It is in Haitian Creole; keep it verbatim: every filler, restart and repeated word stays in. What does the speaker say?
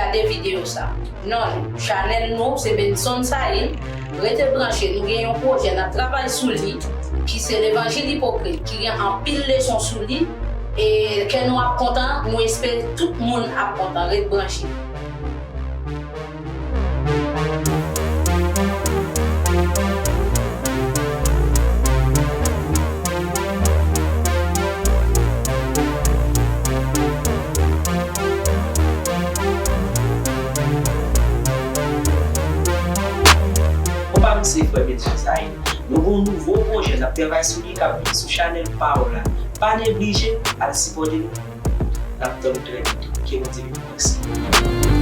Gade videyo sa. Non, chanèl nou se Benson Saïl. Rete branche, nou gen yon pwojè n ap travay sou li, ki se Levanjil Ipokrit, ki gen anpil leson sou li. E kè nou ap kontan, nou espere tout moun ap kontan. Ret branche. Konpa m se frè Benson Saïl. Nou gen yon nouvo pwojè n ap travay sou li k ap vin sou chanèl pa w la. Pa neglije al sipòte nou. N ap tann ou trè byento. Ke Bondye beni w. Mèsi.